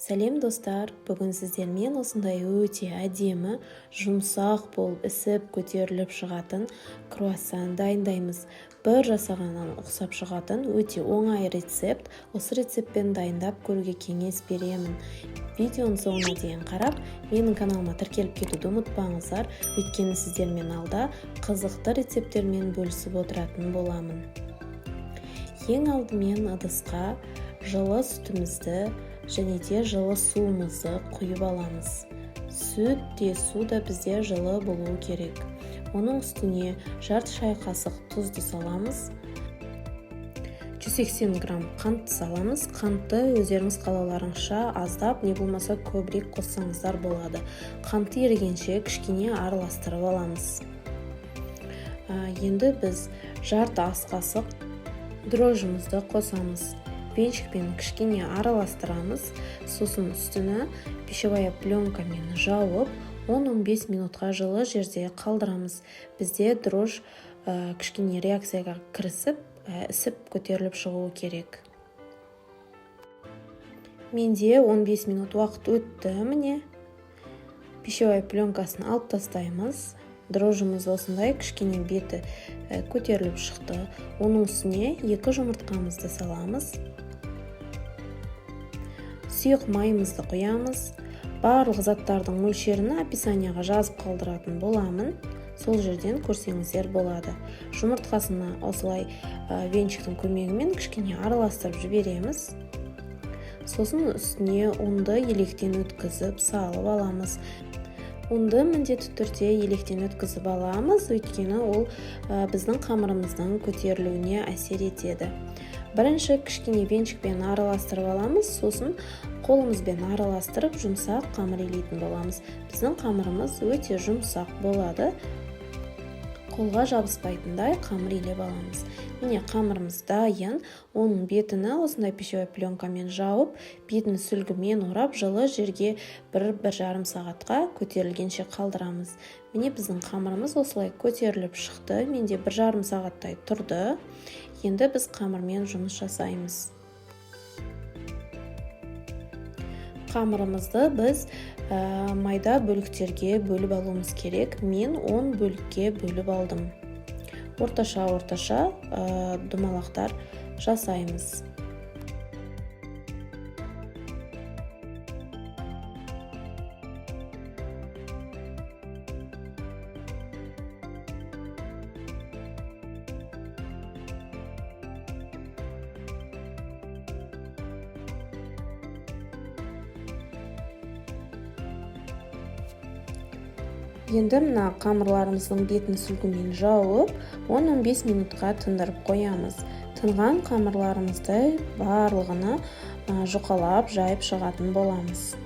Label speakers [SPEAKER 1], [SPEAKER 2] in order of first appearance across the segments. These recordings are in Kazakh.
[SPEAKER 1] Сәлем достар, бүгін сіздермен осындай өте әдемі, жұмсақ болып ісіп көтеріліп шығатын круассан дайындаймыз. Бір жасағаннан ұқсап шығатын өте оңай рецепт. Осы рецептпен дайындап көруге кеңес беремін. Видеоның соңына дейін қарап, менің каналыма тіркеліп кетуді ұмытпаңыздар, өйткені сіздермен алда қызықты рецепттермен бөлісіп отыратын боламын. Ең алдымен ыдысқа жылы сүтімізді және де жылы суымызды құйып аламыз. Сүт те су да бізде жылы болуы керек. Оның үстіне жарты шай қасық тұзды саламыз. 180 грамм қантты саламыз. Қантты өздеріңіз қалауларыңызша аздап, не болмаса көбірек қоссаңыздар болады. Қантты ерігенше кішкене араластырып аламыз. Енді біз жарты ас қасық дрожжымызды қосамыз. Венчикпен кішкене араластырамыз, сосын үстіні пищевая пленкамен жауып 10-15 минутқа жылы жерде қалдырамыз. Бізде дрожж кішкене реакцияға кірісіп, ісіп көтеріліп шығуы керек. Менде 15 минут уақыт өтті, міне. Пищевая пленкасын алып тастаймыз. Дрожжымыз осындай кішкене беті көтеріліп шықты. Оның үстіне 2 жұмыртқамызды саламыз. Сұйық майымызды құямыз. Барлық заттардың мөлшерін описанияға жазып қалдыратын боламын. Сол жерден көрсеңіздер болады. Жұмыртқасына осылай венчиктің көмегімен кішкене араластырып жібереміз. Сосын үстіне ұнды електен өткізіп салып аламыз. Ұнды міндетті түрде електен өткізіп аламыз, өйткені ол біздің қамырымыздың көтерілуіне әсер етеді. Бірінші кішкене венчикпен араластырып аламыз, сосын қолымызбен араластырып жұмсақ қамыр илейтін боламыз. Біздің қамырымыз өте жұмсақ болады. Қолға жабыспайтындай қамыр илеп аламыз. Міне, қамырымыз дайын. Оның бетіні осындай пищевой пленкамен жауып, бетін сүлгімен орап, жылы жерге бір жарым сағатқа көтерілгенше қалдырамыз. Міне, біздің қамырымыз осылай көтеріліп шықты. Менде бір жарым сағаттай тұрды. Енді біз қамырмен жұмыс жасаймыз. Қамырымызды біз майда бөліктерге бөліп алуымыз керек. Мен 10 бөлікке бөліп алдым. Орташа-орташа домалақтар жасаймыз. Енді мына қамырларымыздың бетін сүлгімен жауып, 10-15 минутқа тындырып қоямыз. Тынған қамырларымызды барлығыны жұқалап жайып шығатын боламыз.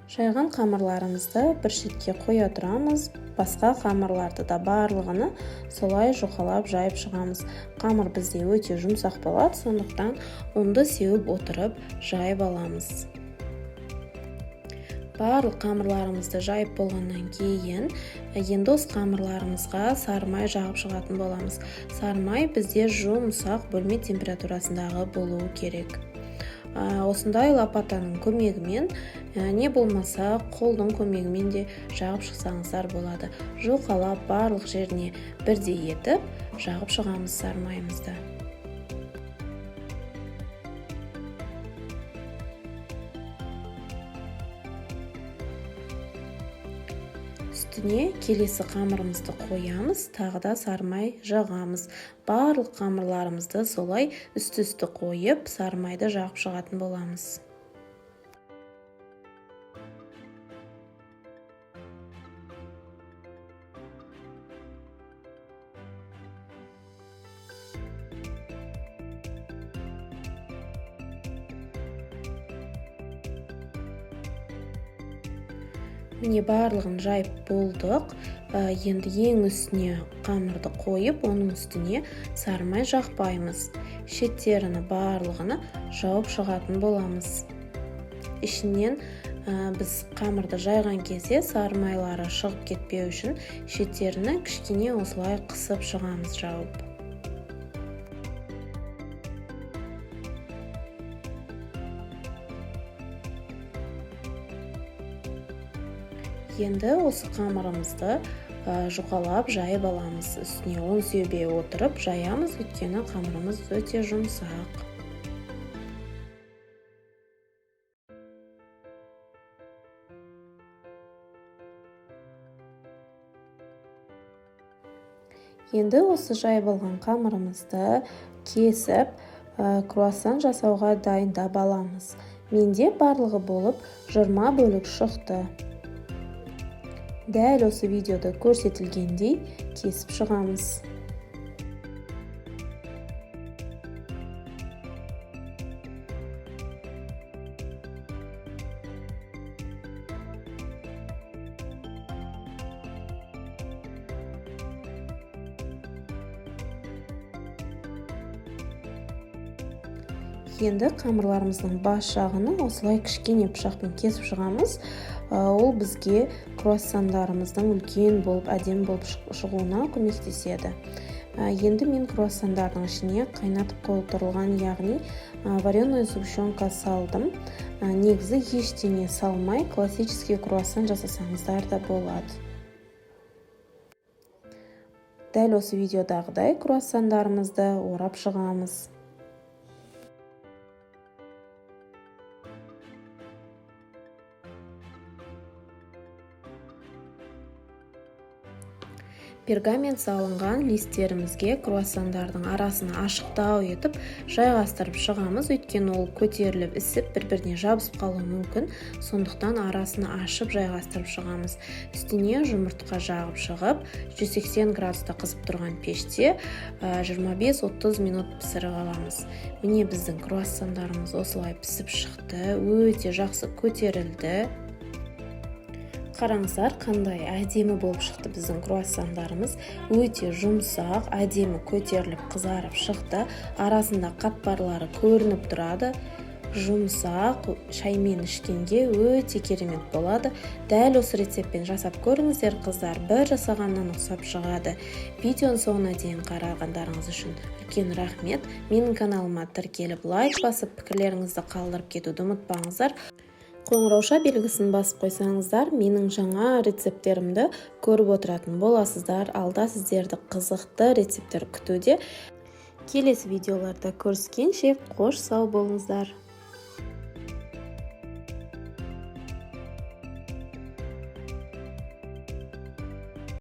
[SPEAKER 1] Жайған қамырларымызды бір шетке қоя тұрамыз. Басқа қамырларды да барлығыны солай жұқалап жайып шығамыз. Қамыр бізде өте жұмсақ болады, сондықтан ұнды сеуіп отырып жайып аламыз. Барлық қамырларымызды жайып болғаннан кейін енді осы қамырларымызға сары май жағып шығатын боламыз. Сары май бізде жұмсақ бөлме температурасындағы болуы керек. Осындай лопатаның көмегімен, не болмаса қолдың көмегімен де жағып шықсаңыздар болады. Жұқалап барлық жеріне бірдей етіп жағып шығамыз сары майымызды. Үстіне келесі қамырымызды қоямыз, тағы да сары май жағамыз. Барлық қамырларымызды солай үсті-үсті қойып, сары майды жағып шығатын боламыз. Міне, барлығын жайып болдық. Енді ең үстіне қамырды қойып, оның үстіне сары май жақпаймыз. Шеттеріні барлығыны жауып шығатын боламыз. Ішінен біз қамырды жайған кезде сары майлары шығып кетпеу үшін шеттеріні кішкене осылай қысып шығамыз жауып. Енді осы қамырымызды жұқалап жайып аламыз. Үстіне ұн себе отырып жаямыз, өйткені қамырымыз өте жұмсақ. Енді осы жайып алған қамырымызды кесіп, круассан жасауға дайындап аламыз. Менде барлығы болып 20 бөлік шықты. Дәл осы видеода көрсетілгендей кесіп шығамыз. Енді қамырларымыздың бас жағını осылай кішкене пышақпен кесіп шығамыз. Ол бізге круассандарымыздың үлкен болып, әдемі болып шығуына көмектеседі. Енді мен круассандардың ішіне қайнатып толтырылған, яғни вареная сгущенка салдым. Негізі ештеңе салмай классический круассан жасасаңыздар да болады. Дәл осы видеодағыдай круассандарымызды орап шығамыз. Пергамент салынған листерімізге круассандардың арасын ашықтау етіп жайғастырып шығамыз, өйткені ол көтеріліп ісіп бір-біріне жабысып қалуы мүмкін. Сондықтан арасын ашып жайғастырып шығамыз. Үстіне жұмыртқа жағып шығып, 180 градуста қызып тұрған пеште 25-30 минут пісіріп аламыз. Міне, біздің круассандарымыз осылай пісіп шықты, өте жақсы көтерілді. Қараңыздар, қандай әдемі болып шықты біздің круассандарымыз. Өте жұмсақ, әдемі көтеріліп қызарып шықты. Арасында қатпарлары көрініп тұрады. Жұмсақ, шаймен ішкенге өте керемет болады. Дәл осы рецептпен жасап көріңіздер, қыздар, бір жасағаннан ұқсап шығады. Видеоның соңына дейін қарағандарыңыз үшін үлкен рахмет. Менің каналыма тіркеліп, лайк басып, пікірлеріңізді қалдырып кетуді ұмытпаңыздар. Қоңырауша белгісін басып қойсаңыздар, менің жаңа рецепттерімді көріп отыратын боласыздар. Алда сіздерді қызықты рецепттер күтуде. Келесі видеоларда көріскенше қош сау болыңыздар.